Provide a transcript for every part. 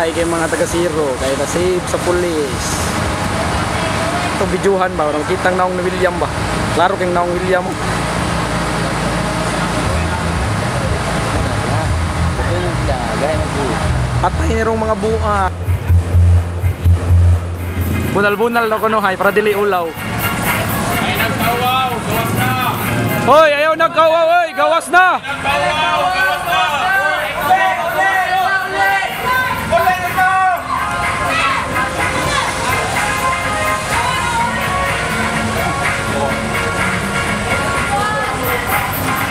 Ay kay mga taga zero, kay na save sa pulis. Ito bidyuhan ba, parang kitang naong ni William ba. Klaro kay naong William. Patay ni rong mga buha. Bunal-bunal na kuno hay para dili ulaw. Ay nagkawaw, gawas na. Hoy, ayaw nagkawaw, hoy, gawas na. Nagkawaw, gawas na.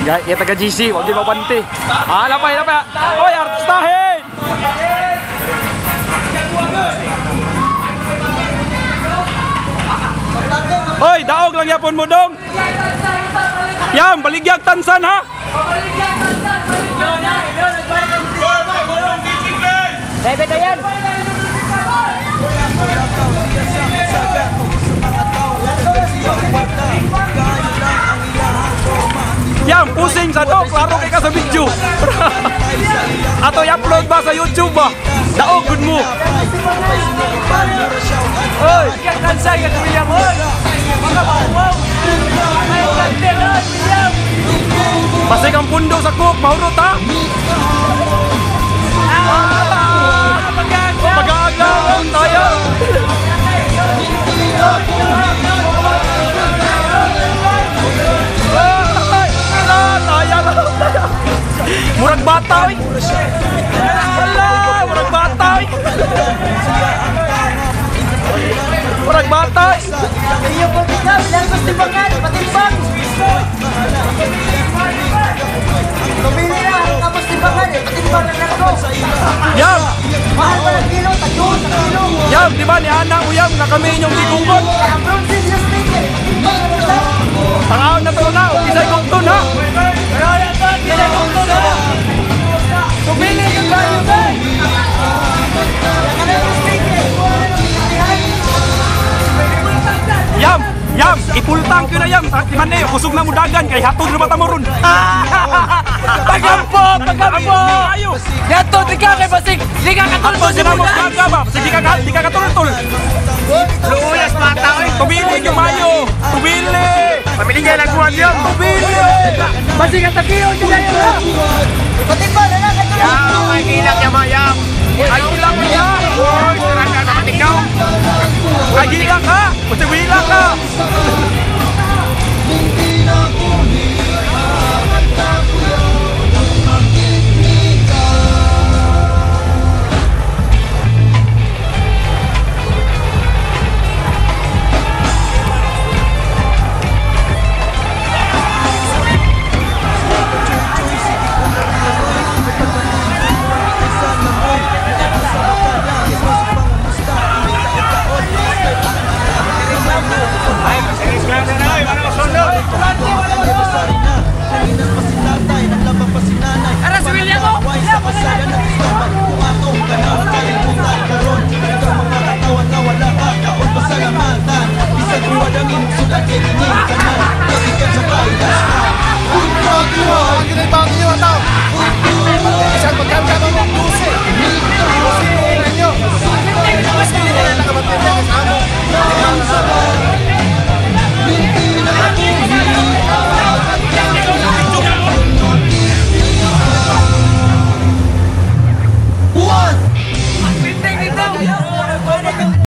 Ya, ya taga GC, wag di mapanti. Ah, lapay, lapay. Hoy, artistahin. Hoy, daog lang yapon mo dong. Yam, baligyag tansan ha. Yam, pusing sa do, klaro kay ka sa video. Ato i-upload ba sa YouTube ba? Daog gud mo. Hoy, Kansay ka William hoy. Mga bauwaw. Ay kante William. Pasig ang pundo sa cook, mahurot ha. Pag-aagaw tayo. Murag bata oy. Wala, murag bata oy. Murag bata oy. Iyo po kita, bilang timbangan, patimbang. Pumili na, tapos timbangan eh, patimbang na lang ko. Yam, Mahal pa ng kilo, tagyo sa kilo. yam, di ba ni Ana uyam na kami inyong gigunggon. Ang bronze yung steak eh, patimbang na lang. Tangaon na to na, isay kugton ha. Pumili yung value ba? Yam, yam, ipultang ko na yam. Ti man eh, kusog na mo dagan kay hatod ra bata mo ron. Pagampo, pagampo. Ayo. Yato, di ka kay basig, di ka katulpo Ato sila mo gaga ba? Sige ka di ka katultol. Luuyas bata oy. Tubili yung mayo. Tubili. Pamili niya laguan yun. Tubili. Basig ang takiyo, di na yun. Patimbang na lang, Yam, ay gilak yam, yam. Ay ilang niya. Hoy, sarang ka sa ikaw. Ay gila ka. Wila ka. Ara si William oh.